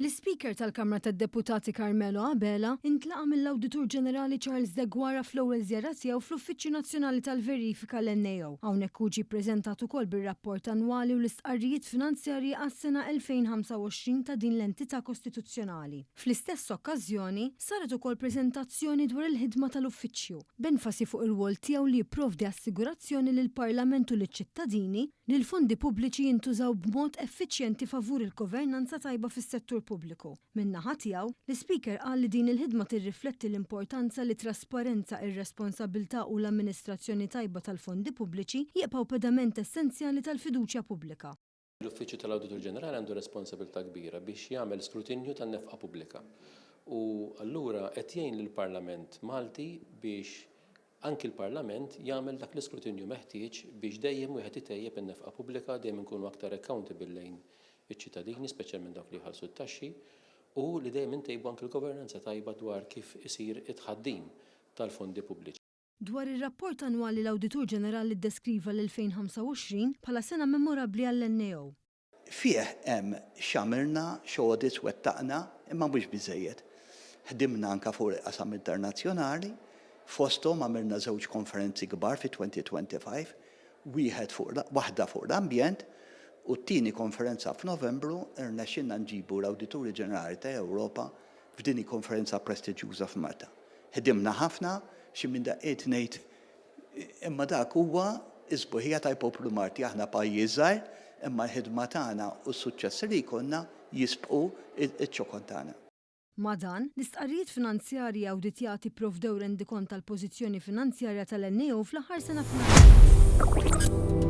L-Ispeaker tal-Kamra tad-Deputati Carmelo Abela intlaqa' mill-Awditur Ġenerali Charles Deguara fl-ewwel żjara tiegħu fl-Uffiċċju Nazzjonali tal-Verifika l-NAO. Hawnhekk hu ġie ppreżentat ukoll bir-rapport annwali u l-istqarrijiet finanzjarji għas-sena 2025 ta' din l-entità kostituzzjonali. Fl-istess okkażjoni, saret ukoll preżentazzjoni dwar il-ħidma tal-Uffiċċju, b'enfasi fuq ir-rwol tiegħu li jipprovdi assigurazzjoni lill-Parlament u liċ-ċittadini li l-fondi pubbliċi jintużaw b'mod effiċjenti favur il-governanza tajba fis-settur pubbliku. Min-naħa tiegħu, l-Ispeaker qal li din il-ħidma tirrifletti l-importanza li t-trasparenza, ir-responsabbiltà u l-amministrazzjoni tajba tal-fondi pubbliċi jibqgħu pedament essenzjali tal-fiduċja pubblika. L-Uffiċċju tal-Awditur Ġenerali għandu responsabilità kbira biex jagħmel skrutinju tan-nefqa pubblika u allura qed jgħin lill-Parlament Malti biex Anki l-Parlament jagħmel dak l-iskrutinju meħtieġ biex dejjem wieħed itejjeb in-nefqa pubblika, dejjem inkunu aktar accountable lejn iċ-ċittadini, speċjalment dawk li jħallsu t-taxxi, u li dejjem intejbu anki l-governanza tajba dwar kif isir it-tħaddim tal-fondi pubbliċi. Dwar ir-rapport annwali l-Awditur Ġenerali ddeskriva l-2025 bħala sena memorabbli għall-NAO. Fih hemm x'għamilna, x'audits wettaqna, imma mhux biżżejjed. Ħdimna anke fuq il-qasam internazzjonali, fosthom għamilna żewġ konferenzi kbar fi 2025, wieħed fuq waħda fuq l-ambjent u t-tieni konferenza f'Novembru rnexxielna nġibu l-Awdituri Ġenerali ta' Ewropa f'din il-konferenza prestiġjuża f'Malta. Ħdimna ħafna, xi minn daqqiet ngħid Imma dak huwa s-sbuħija tal-poplu Malti. Aħna pajjiż żgħir, imma l-ħidma tagħna u s-suċċessi li jkollna jisbqu ċ-ċokon tagħna. Ma' dan, l-istqarrijiet finanzjarji awditjati pprovdew rendikont tal-pożizzjoni finanzjarja tal-NAO fl-aħħar sena finanzjarja.